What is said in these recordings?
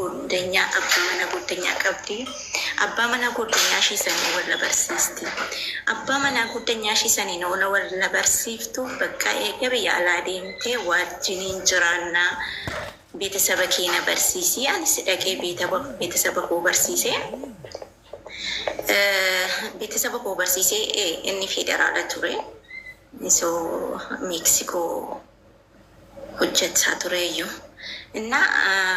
Goddanyaa abbaa mana goddanyaa qabdi. Abbaa mana goddanyaa ishii sanii walla barsiisti. Abbaa manaa goddanyaa ishii saniin oola walla barsiiftu bakka eega biyya alaa deemtee wajjiniin jiraannaa beetesaba kee na barsiisi anis dhaqee beetesaba koo barsiise. Beetesaba koo barsiisee inni federaala ture. So Meeksikoo hojjechaa tureyyuu. Innaa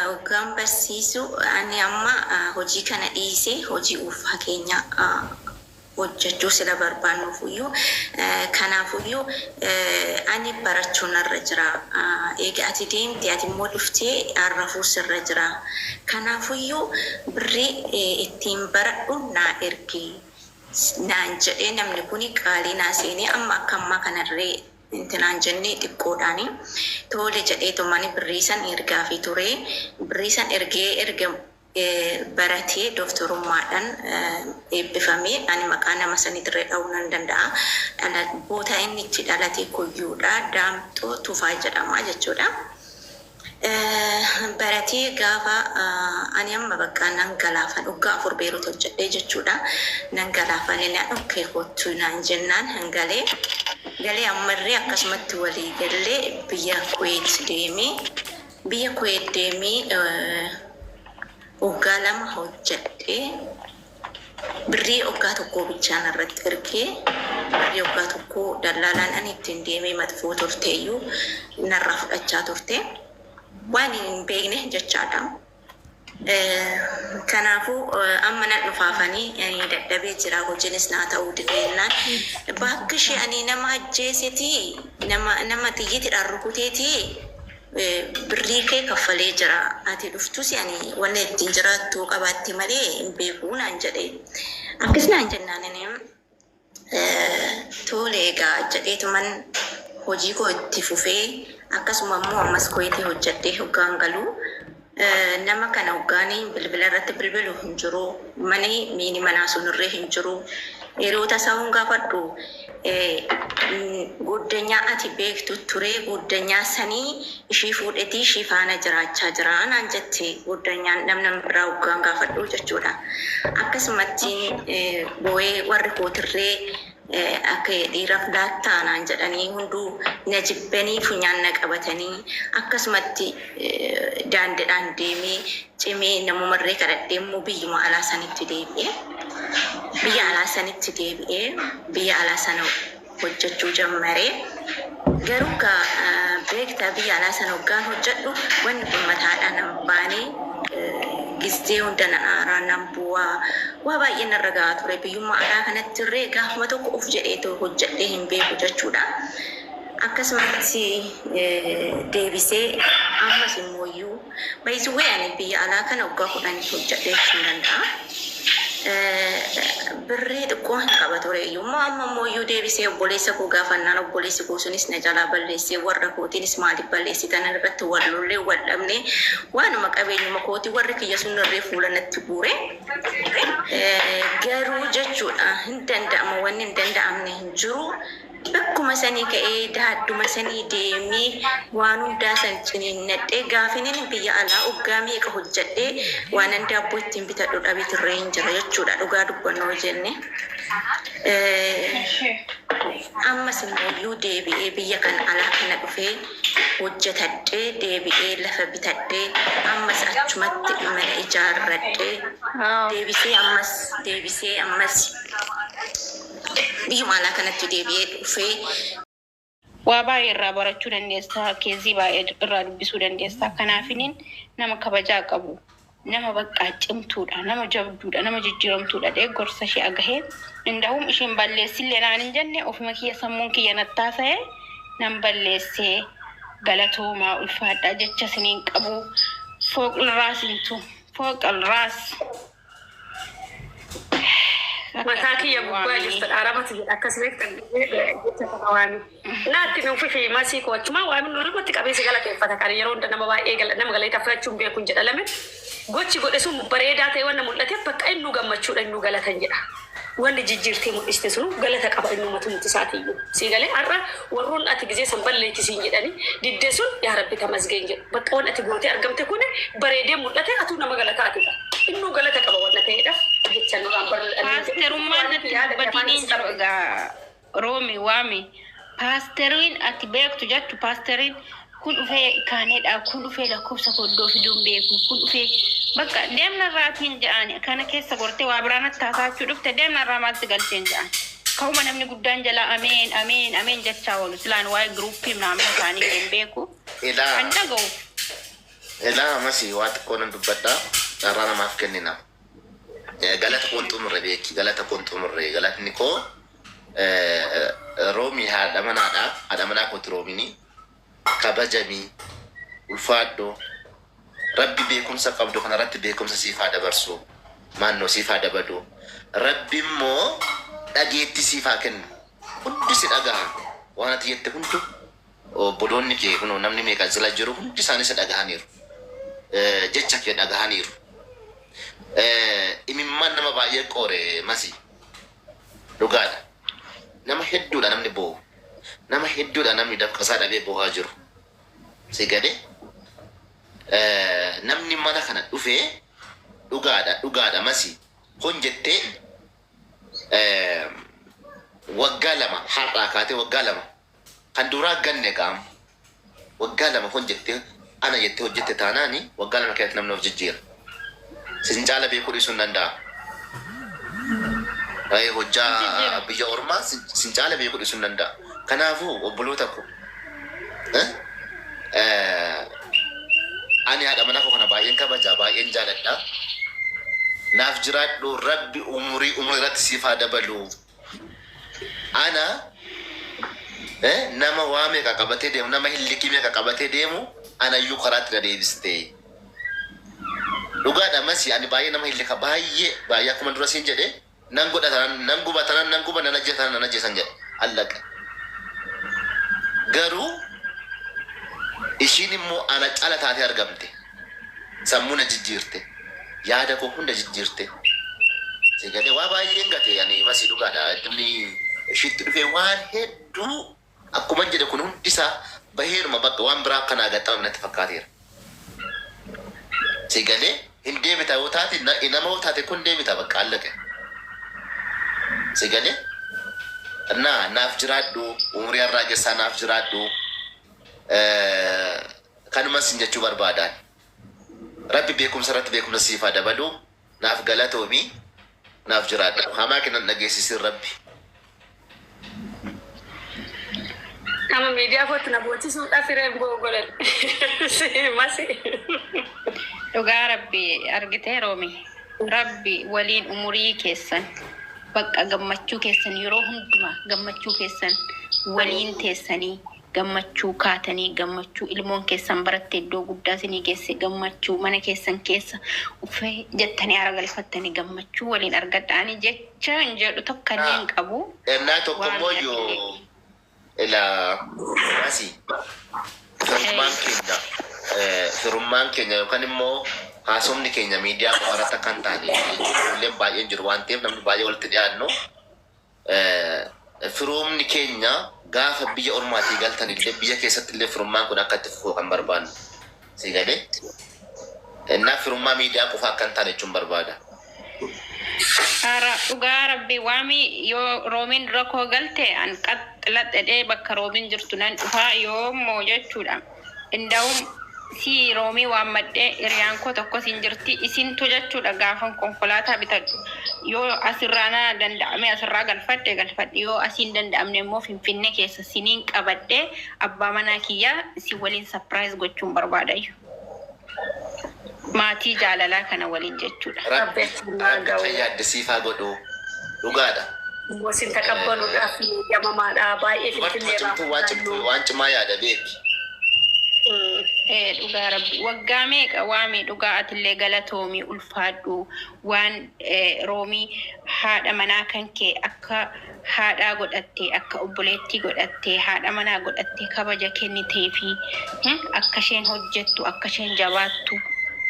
hoggaan barsiisu ani amma hojii kana dhiisee hojii uffaa keenya hojjechuu sila barbaannuufuyyuu kanaafuyyuu ani barachuu narra jira. Eega ati deemte ati immoo dhuftee arrafuu sirra jira. Kanaafuyyuu birrii ittiin baradhu naa ergi naan jedhee namni kuni qaalii naa seenee amma akka ammaa kanarree intinaan jennee xiqqoodhaani tole jedheetumani birrii san ergaafii ture. Birrii san ergee erga baratee dooktorummaadhaan eebbifamee ani maqaa nama saniitirree dha'uu nan danda'a. Boota inni itti dhalate Kuyyuudha. Daamxoo Tufaa jedhama jechuudha. Baratee gaafa ani amma bakka nan galaafan waggaa 4 Beerut hojjedhee jechuudha. Nan galaafan naan okay kottu naan jennaan hin galee. Galee ammarree akkasumatti walii gallee biyya Kuweet deemee biyya Kuweet deemee waggaa 2 hojjedhee Birrii oggaa tokkoo bichaa narratti ergee birrii oggaa tokkoo dallaalaan ani ittiin deemee maxfoo turteeyyuu narraa fudhachaa turte. Waan hin beekne jechaadha. Kanaafuu amma nan dhufaafanii ani dadhabee jira hojiinis naa ta'uu dide jennaan bakka ishee ani nama ajjeesetii nama nama xiyyitidhaan rukuteetii Birrii kee kaffalee jira. Ati dhuftus ani wanna ittiin jiraattu qabaatte malee hin beeku naan jedhe. Akkas naan jennaan ani tole egaa jedheetuman hojii koo itti fufee akkasuma immoo ammas Kuweetii hojjedhee hoggaan galu nama kana hoggaanii bilbila irratti bilbilu hin jiru. Mani miini manaa sunirree hin jiru. Hiriyoota isaa hon gaafadhu Gooddanyaa ati beektu turee gooddanyaa sanii ishii fuudhetii ishii faana jiraachaa jira naan jette gooddanyaan namna biraa hoggaan gaafadhu jechuudha. Akkasumattiin boo'ee warri kootirree akka dhiiraf laattaa naan jedhanii hunduu na jibbanii funyaan na qabatanii akkasumatti daandidhaan deemee cimee namumarree kadhadhee immoo biyyuma alaa sanitti deebi'e. Biyya alaa sanitti deebi'ee biyya alaa sana hojjechuu jammare. Garuu gaa beektaa biyya alaa sana hoggaan hojjedhu wanni kun mataadhaa nan baane gizee hunda nan aaraa nan bu'aa waa baay'ee narra gahaa ture. Biyyummaa alaa kanatti irree gaafuma tokko of jedheetoo hojjedhee hin beeku jechuudha. Akkasumatti deebisee ammas immooyyuu by the way ani biyya alaa kana waggaa 10 hojjedhee jechuun danda'a. Birrii xiqqoo hin qaba ture iyyuu immoo amma immoo iyyuu deebisee obboleessa koo gaafannaan obboleessi koo sunis na jalaa balleessee warra kootiinis maaliif balleessitan irratti wal lollee wal dhabnee waanuma qabeenyuma kootii warri kiyya sun irree fuula natti guure. Garuu jechuudha hin danda'ama wanni hin danda'amne hin jiru. Bakkuma sanii ka'ee daadduma sanii deemee waan hundaa san ciniinnadhee gaafinin biyya alaa oggaa meeqa hojjadhee waanan daabboo ittiin bitadhu dhabee turreen jira jechuudha dhugaa dubbanna yoo jenne. Ammas immooyyuu deebi'ee biyya kan alaa kana dhufee hojjetadhee deebi'ee lafa bitadhee ammas achumatti mana ijaarradhee deebisee ammas deebisee ammas Biyyuma alaa kanatti deebi'ee dhufee. Waa baay'ee irraa barachuu dandeessa, keezii baay'ee irraa dubbisuu dandeessa. Kanaafiniin nama kabajaa qabu, nama baqqaa cimtuudha, nama jabduudha, nama jijjiiramtuudha jedhee gorsa ishee agahee indahum isheen balleessillee naan hin jenne ofuma kiyya sammuun kiyya nattaasaye nan balleessee galatoomaa ulfaadhaa jecha isiniin qabu fooqilraas intu fooqilraas. Mataa kiyya gubbaa jirta dhaaramati jedha akkas beektan jecha kana waami. Naatti nuuf fi masii koo achumaa waami namatti qabee si galateeffata kan yeroo hunda nama baay'ee nama galateeffachuu hin beekun jedha lame gochi godhe sun bareedaa ta'e wanna mul'ateef bakka innuu gammachuudha innuu galatan jedha. Wanni jijjiirtee mul'iste sunu galata qaba innumatu miti isaatiiyyuu. Sii galee har'a warroon ati gizee san balleechi siin jedhanii diddee sun yaa Rabbi tamasgeen jedhu. Bakka waan ati gootee argamte kun bareedee mul'ate atuu nama galataatidha. Innuu galata qaba wanna ta'eedhaaf jecha nurraan Paasterummaan natti dubbatiin hin jiru egaa Roomi waami. Paasteriin ati beektu jechu paasteriin kun dhufee kaaneedha, kun dhufee lakkoofsa koo iddoo fiduun beeku, kun dhufee bakka deemna irraatiin jedhaan kana keessa gortee waa biraa natti haasa'achuu dhufte deemna irraa maalti galcheen jedhaan. Ka'uma namni guddaan jalaa ameen ameen ameen jechaa oolu silaan waa'ee giruuppii naannoo isaanii hin beeku. Ilaa Kan dhaga'u. Ilaa masi waa xiqqoo nan dubbadha. Carraa namaaf kennina. Galata koon xumurre beeki. Galata koon xumurre. Galatni koo Roomii haadha manaadha. Haadha manaa kooti Roomini. Kabajami. Ulfaadhu. Rabbi beekumsa qabdu kanarratti beekumsa siif haa dabarsu. Maannoo siif haa dabalu. Rabbi immoo dhageettii siif haa kennu. Hundi si dhagaha. Waan ati jette hundu obboloonni kee kunoo namni meeqa jala jiru hundi isaanii si dhagahaniiru. Jecha kee dhagahaniiru. Imimmaan nama baay'ee qoore masi. Dhugaadha. Nama hedduudha namni boo'u. Nama hedduudha namni dafqasaa dhabee boo'aa jiru. Si galee namni mana kana dhufee dhugaadha dhugaadha masi hon jettee waggaa 2 har'aa kaatee waggaa 2 kan duraa ganne qaam waggaa 2 hon jettee ana jettee hojjette taanaani waggaa 2 keessatti namni of jijjiira. Sin caala beekuu dhiisuu hin danda'a. Waa'ee hojjaa Jijjiira. biyya ormaa sin caala beekuu dhiisuu hin danda'a. Kanaafuu obboloota ko ani haadha manaa koo kana baay'een kabaja baay'een jaaladha. Naaf jiraadhu Rabbi umurii umurii irratti siif haa dabalu. Ana nama waa meeqa qabatee deemu nama hillikii meeqa qabatee deemu anayyuu karaatti na deebiste. Dhugaadha masi ani baay'ee nama hillika baay'ee baay'ee akkuma dura siin jedhe nan godha tanan nan guba tanan nan guba nan ajjeesa tanan nan ajjeesan jedhe allaqa. Garuu ishiin immoo ana cala taatee argamte. Sammuu na jijjiirte. Yaada koo hunda jijjiirte. Si galee waa baay'een gate ani masi dhugaadha. Inni ishiitti dhufee waan hedduu akkuman jedhe kun hundi isaa baheeruma bakka waan biraa akka naa gaxxamame natti fakkaateera. Si galee hin deebita yoo taate nama yoo taate kun deebita bakka allaqe. Si galee naa naaf jiraadhu umurii har'aa gessaa naaf jiraadhu kanuman sin jechuu barbaadaan. Rabbi beekumsa irratti beekumsa siif haa dabalu naaf galatoomi naaf jiraadhu hamaa kee nan dhageessisin Rabbi. Nama miidiyaa kootti na boochisuudhaaf hireen boo godhan. Masi. Dhugaa Rabbi argitee Roomi. Rabbi waliin umurii keessan bakka gammachuu keessan yeroo hundumaa gammachuu keessan waliin teessanii gammachuu kaatanii gammachuu ilmoon keessan baratte iddoo guddaa isinii geesse gammachuu mana keessan keessa uffee jettanii aara galfattanii gammachuu waliin argadha. Ani jecha hin jedhu tokko illee hin qabu. Ennaa tokko Waan immoo ati yoo ilaa masi firummaan keenya firummaan keenya yookaan immoo haasofni keenya miidiyaa qofa irratti akka hin taane ijoolleen baay'een jiru waan ta'eef namni baay'ee walitti dhiyaannu firoomni keenya gaafa biyya ormaatii galtan illee biyya keessatti illee firummaan kun akka itti fufu kan barbaannu. Si galee? Innaa firummaa miidiyaa qofa akka hin taane jechuun barbaada. Ara dhugaa Rabbi waami yoo Roomiin dura koo galte an qaxxiladhedhee bakka Roomiin jirtu nan dhufaa yoommoo jechuudha. Inda'um si Roomii waammadhee hiriyaan koo tokkos hin jirti isintu jechuudha gaafan konkolaataa bitadhu yoo asirraa na danda'ame asirraa galfadhe galfadhe yoo asiin danda'amne immoo Finfinnee keessa siniin qabadhee abbaa manaa kiyyaa si waliin surprise gochuun barbaadayyu. Maatii jaalalaa kana waliin jechuudha. Rabbi Rabbi achumaan Rabbi ga'u. kan yaadde siif haa godhu. Dhugaadha. Wasin taqabbaluudhaaf yamamaadha. Baay'ee Dubartuma Finfinnee irraa cimtuu waan cimtuu fagaannu. waan cimaa yaada beeki. Dhugaa Rabbi waggaa meeqa waami dhugaa atillee galatoomi ulfaadhu waan Roomii haadha manaa kan kee akka haadhaa godhatte akka obboleettii godhatte haadha manaa godhatte kabaja kenniteefi akka isheen hojjettu akka isheen jabaattu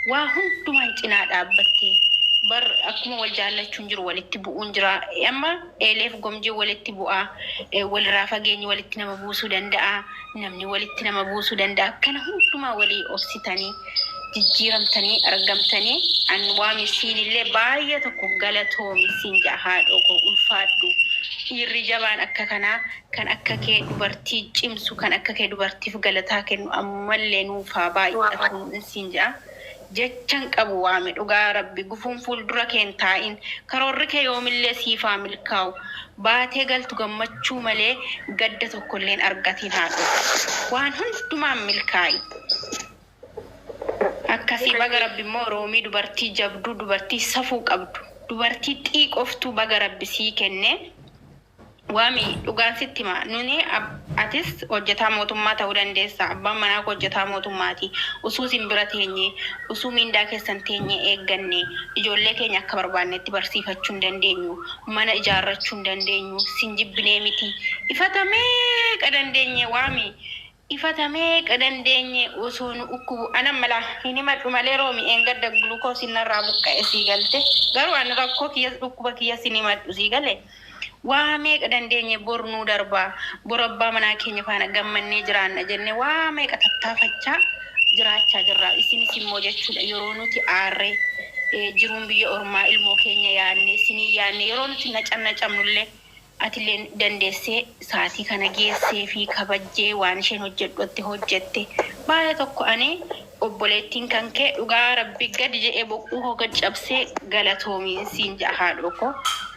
waa hundumaan cinaa dhaabbatte Bar akkuma wal jaallachuun jiru walitti bu'uun jira. Amma eeleef gomjii walitti bu'aa, walirraa fageenyi walitti nama buusuu danda'a, namni walitti nama buusuu danda'a. Kana hundumaa walii obsitanii jijjiiramtanii argamtanii an waami siinillee baay'ee tokko galatoomi siin ja'a haadhoo koo ulfaadhu. Dhiirri jabaan akka kanaa kan akka kee dubartii cimsu kan akka kee dubartiif galataa kennu ammallee nuufaa baay'atu siin ja'a. Jechan qabu waame dhugaa rabbi gufuun fuuldura kee hin taa'in karoorri kee yoomillee siifaa milkaa'u baatee galtu gammachuu malee gadda tokkolleen argatiin haadho waan hundumaan milkaa'i. Akkasii baga rabbi immoo roomii dubartii jabduu dubartii safuu qabdu dubartii xiiqoftuu baga rabbi sii kenne. Waami dhugaan sitti hima nuni atis hojjetaa mootummaa ta'uu dandeessa abbaan manaa koo hojjetaa mootummaati usuu isin bira teenye usuu miindaa keessan teenye eegganne ijoollee keenya akka barbaannetti barsiifachuu hin dandeenyu mana ijaarrachuu hin dandeenyu sin jibbinee miti ifata meeqa dandeenye waami ifata meeqa dandeenye osoo nu dhukkubu anan mala hin himadhu malee roomi eengadda gulukoosiin narraa buqqa'e sii galte garuu ani rakkoo kiyyas dhukkuba kiyyas hin himadhu sii gale waa meeqa dandeenye bor nuu darbaa bor abbaa manaa keenya faana gammannee jiraanna jenne waa meeqa tattaafachaa jiraachaa jirra isinis immoo jechuudha yeroo nuti aarree jiruun biyya ormaa ilmoo keenya yaanne isinii yaanne yeroo nuti nacannacamnullee atillee dandeessee sa'aatii kana geessee fi kabajjee waan isheen hojjedhutti hojjette baay'ee tokko ani obboleettiin kan kee dhugaa rabbi gadi jedhee boquu koo gad cabsee galatoomiin siin ja'a haadhoo koo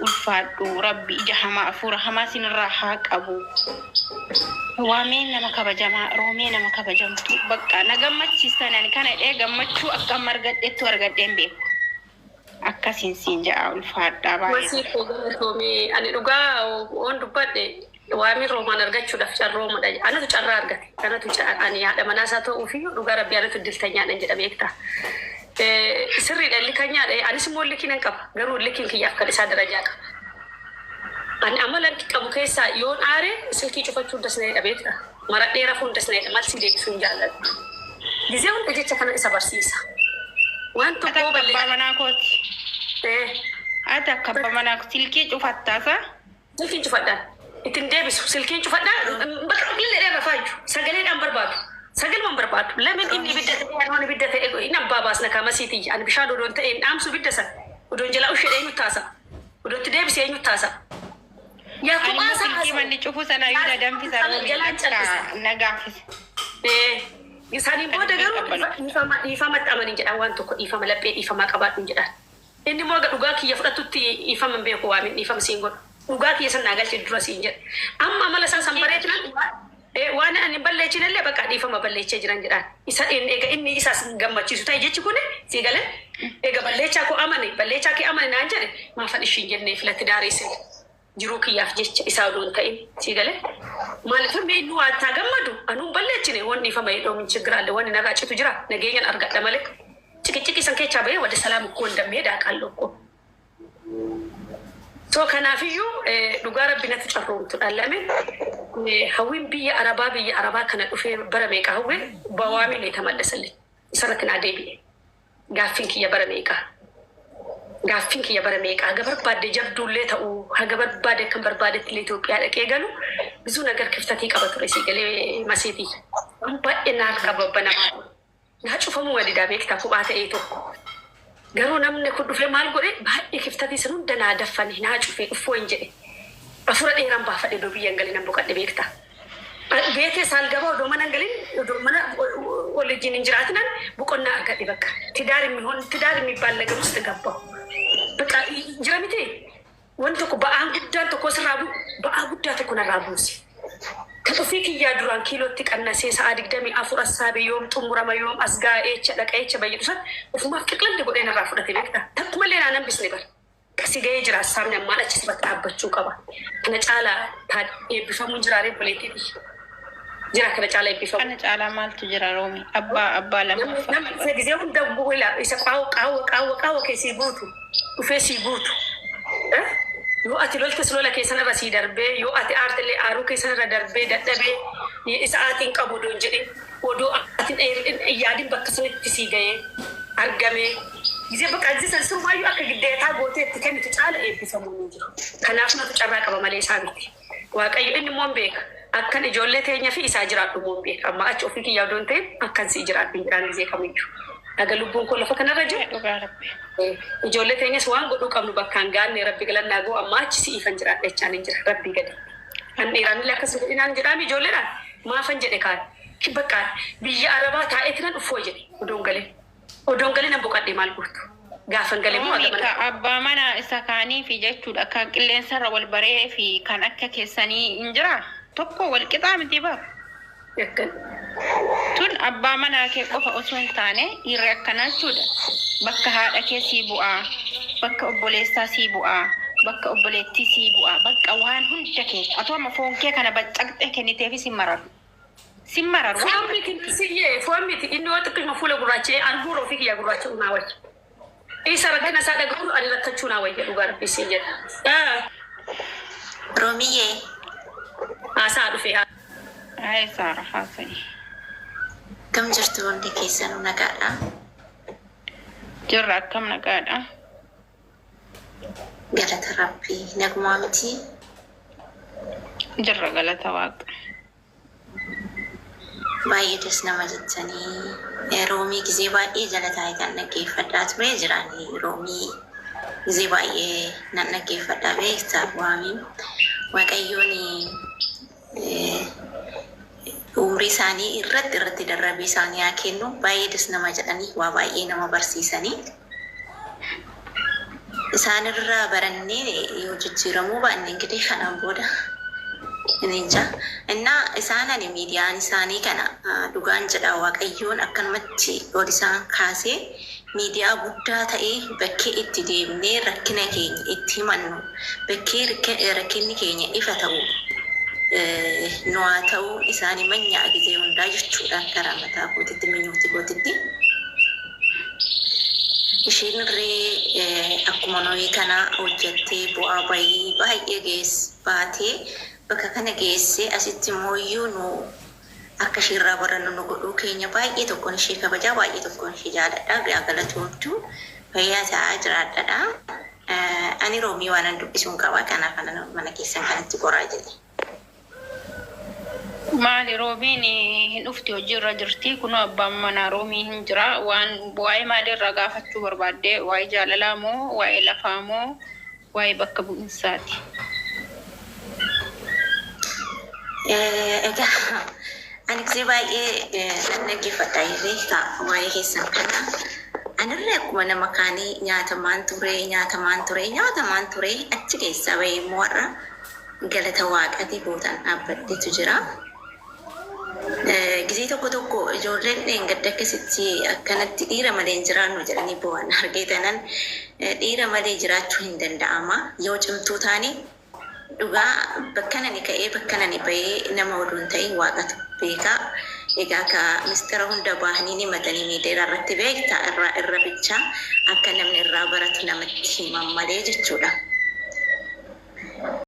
ulfaadhu rabbi ija hamaa hafuura hamaa sinirraa haa qabu. Waamee nama kabajamaa roomee nama kabajamtu bakka na gammachiistan ani kana dhee gammachuu akka amma argadhettu argadheen beeku. Akkasiin siin ja'a ulfaadhaa baay'ee. Masii koo galatoomii ani dhugaa oon dubbadhe waamiin roomaan argachuudhaaf carroomadha. Anatu carraa argate. Anatu ani haadha manaa isaa ta'uufiyyuu dhugaa rabbi anatu diltanyaadhan jedha beektaa. Sirriidha illikanyaadha. Anis immoo illikii nan qaba. Garuu illikiin kiyyaaf kan isaa darajaa qaba. Ani amala qabu keessaa yoon aare silkii cufachuu dasna'eedha beektaa. Maradhee rafuun dasna'eedha. Malsii deebisuu hin jaalladhu. Gizee hunda jecha kana isa barsiisa. Waan Ati tokko akka abbaa balleessa. manaa kooti. Ati akka abbaa manaa silkii cufattaasa. Silkiin cufadhaan. Ittiin deebisu. Silkiin cufadhaan. Bakka illee dheeraa faaju. Sagaleedhaan barbaadu. Sagalumaan barbaadu. Lamin inni ibidda ta'e anoon ibidda ta'e inni abbaa baasna kaamasiiti. Ani bishaan odoon ta'e hin dhaamsu ibidda sana. Odoon jalaa ushee eenyu taasa. Odootti deebise eenyu taasa. Yaa Ani kophaa immoo isaa silkii haasa'u. manni cufu sana iyyuu na danfisa Sana roomi jalaan akka calqisa. na gaafisa. Isaaniin booda garuu dhiifama dhiifamatti amanin jedhaan waan tokko dhiifama laphee dhiifamaa qabaadhu jedhaan. Inni immoo dhugaa kiyya fudhatutti dhiifama hin beeku waamin dhiifama siin godhu. Dhugaa kiyya san naa galche dura siin jedha. Amma amala isaa san bareechinaan waan ani balleechinallee bakka dhiifama balleechee jiran jedhaan. Isa eega inni isaas gammachiisu ta'e jechi kun sii galee eega balleechaa koo amane balleechaa kee amane naan jedhe maafan ishiin jennee filatti daareessin. Jiruu kiyyaaf jecha isaa odoo hin ta'in sii galee maaliif mee inni waa ittaa gammadu anuun balleechine wanni dhiifama jedhoo min chiggiraalle wanni narraa citu jira nageenyan argadha malee ciqiciqii san keessaa bahee wada salaam koo hin dammee daaqaan lokkoo. So kanaafiyyuu dhugaa rabbi natti carroomtu dhallame hawwiin biyya arabaa kana dhufee bara meeqa hawwee bawaamee tamallesallee isarratti naa deebi'e gaaffiin kiyya bara meeqa. Gaaffiin kiyya bara meeqa haga barbaadde jabduullee ta'uu haga barbaade akkan barbaadetti illee Itoophiyaa dhaqee galu ብዙ ነገር ክፍተት qaba ture sii galee masiitii. Waan baay'ee naa qaba banamaa naa cufamuu walidaa beektaa kophaa ta'ee tokko. Garuu namni kun dhufee maal godhe baay'ee kiftatii san hunda naa daffane naa cufee dhuffoo hin jedhe. Afura dheeraan baafadhe odoo biyya hin galin nan boqadhe beektaa. Beetee saalgabaa odoo mana hin galin odoo mana waliin hin jiraatinan boqonnaa argadhe bakka. ትዳር የሚሆን ትዳር የሚባል ነገር ውስጥ ገባሁ። በቃ jira miti wanti tokko ba'aan guddaan tokko sirraa bu'u ba'aa guddaa tokko narraa buuse. Kan ofii kiyyaa duraan kiilootti qannasee sa'a 24 assaabee yoom xumurama yoom as ga'a eecha dhaqa eecha bayyadu san ofumaaf qiqlalli godhee narraa fudhate beektaa. Takkumallee naan hambisne bara. Kasi ga'ee jira assaabni ammaan achi sirratti dhaabbachuu qaba. Kana caalaa eebbifamuun jiraaree obboleettii jira kana caalaa eebbifamu. Kana caalaa maaltu jira roomi abbaa abbaa lammaffaa. Namni dhufee gisee hunda bu'uula isa qaawwa qaawwa qaawwa qaawwa keessii guutu dhufee sii guutu. Yoo ati loltes lola keessan irra sii darbee yoo ati aartillee aaruu keessan irra darbee dadhabee isa aatiin qabu odoon jedhin odoo ati yaadin bakka sanitti sii ga'ee argamee Gizee bakka gizee san sirumaayyuu akka giddeetaa gootee itti kennitu caala eebbifamuun hin jiru. Kanaaf natu carraa qaba malee isaa miti. Waaqayyo inni immoo hin beeka. Akkan ijoollee teenya fi isaa jiraadhu immoo hin beeka. Amma achi ofii kiyyaa odoo hin ta'in akkan si'i jiraadhu hin jiraan gizee kamiyyuu. Dhaga lubbuun koo lafa kanarra jiru. Dhugaa Rabbi. Ijoollee teenyas waan godhuu qabnu bakkaan gaanne Rabbi galannaa ga'u amma achi si'iifan jiraadha jechaan hin jira Rabbii gadi. Kan dhiiraan illee akkas hin godhinaan jedhaami ijoolleedhaan maafan jedhe kaan bakka biyya arabaa taa'eeti nan uffoo jedhe odoon galee. Odoon galee nan boqadhe maal gootu. Gaafan galee immoo Roomii aga ka mana. abbaa mana isa kaanii fi jechuudha kan qilleensarra wal baree fi kan akka keessanii hin jira tokko wal qixaa miti bar. Yakkan. Tun abbaa manaa kee qofa osoo hin taane dhiirri akkanaa jechuudha. Bakka haadha kee sii bu'aa, bakka obboleessaa sii bu'aa, bakka obboleettii sii bu'aa, bakka waan hunda kee. Atoo amma foon kee kana baccaqxee kenniteefi sin mararu. Sin mararu waan Foon miti siyyee foon miti inni yoo xiqqishuma fuula gurraacha'ee an huura ofii kiyyaa gurraacha'uu naa wayya. Isa rakkina isaa dhaga'uun ani rakkachuu naa wayya dhugaa rabbii siin jedha. Ah, Romiyyee Haasaa dhufee haa. Hayi Saara haasa'i. Akkam jirtu hundi keessanuu nagaadha? Jirra akkam nagaadha. Galata Rabbii nagumaa miti. Jirra galata Waaqa. Baay'ee das nama jettanii Roomii gizee baay'ee jala taa'ee kan dhaggeeffadhaa ture jiraanii Roomii gizee baay'ee nan dhaggeeffadhaa beekta waamiin Waaqayyoon umrii isaanii irratti irratti darrabee isaanii haa kennu baay'ee das nama jedhanii waa baay'ee nama barsiisanii isaan irraa barannee yoo jijjiiramuu baanne ingidihi kanaan booda እኔ እንጃ እና isaan ani miidiyaan isaanii kana dhugaan jedha Waaqayyoon akkanumatti ol isaan kaasee miidiyaa guddaa ta'ee bakkee itti deemnee rakkina keenya itti himannu bakkee rakkinni keenya ifa ta'u nu haa ta'u isaanii manyaa gizee hundaa jechuudha karaa mataa kootitti minyuuti kootitti. Isheen irree akkuma nuyi kana hojjettee bu'aa bayii baay'ee geess baatee bakka kana geessee asitti immoo iyyuu nu akka ishee irraa barannu nu godhuu keenya baay'ee tokkoon ishee kabajaa baay'ee tokkoon ishee jaaladha. Yaa galatoomtu fayyaa ta'aa jiraadhadha. Ani Roomii waanan dubbisuun qaba kanaaf mana keessan kanatti qoraa jedhe. Maali Roomiin hin dhufti hojii irra jirti kunoo abbaan manaa Roomii hin jira waan waa'ee maalii irraa gaafachuu barbaadde waa'ee jaalalaa moo waa'ee lafaa moo waa'ee bakka bu'insaati. Egaa ani gisee baay'ee nan dhaggeeffadha beektaa waa'ee keessan kana. Anirree akkuma nama kaanii nyaatamaan ture nyaatamaan ture nyaatamaan ture achi keessaa bahee immoo har'a galata waaqati bootaan dhaabbadhetu jira. Gisee tokko tokko ijoolleen dheengadda akkasitti akkanatti dhiira malee hin jiraannu jedhanii bo'an argee tanan dhiira malee jiraachuu hin danda'ama yoo cimtuu taane dhugaa bakka nani ka'ee bakka nani bahee nama oduu hin ta'in waaqatu beekaa. Egaa ka mistira hunda bahanii ni matanii miidiyaa irratti beektaa irraa irra bichaa akka namni irraa baratu namatti himan malee jechuudha.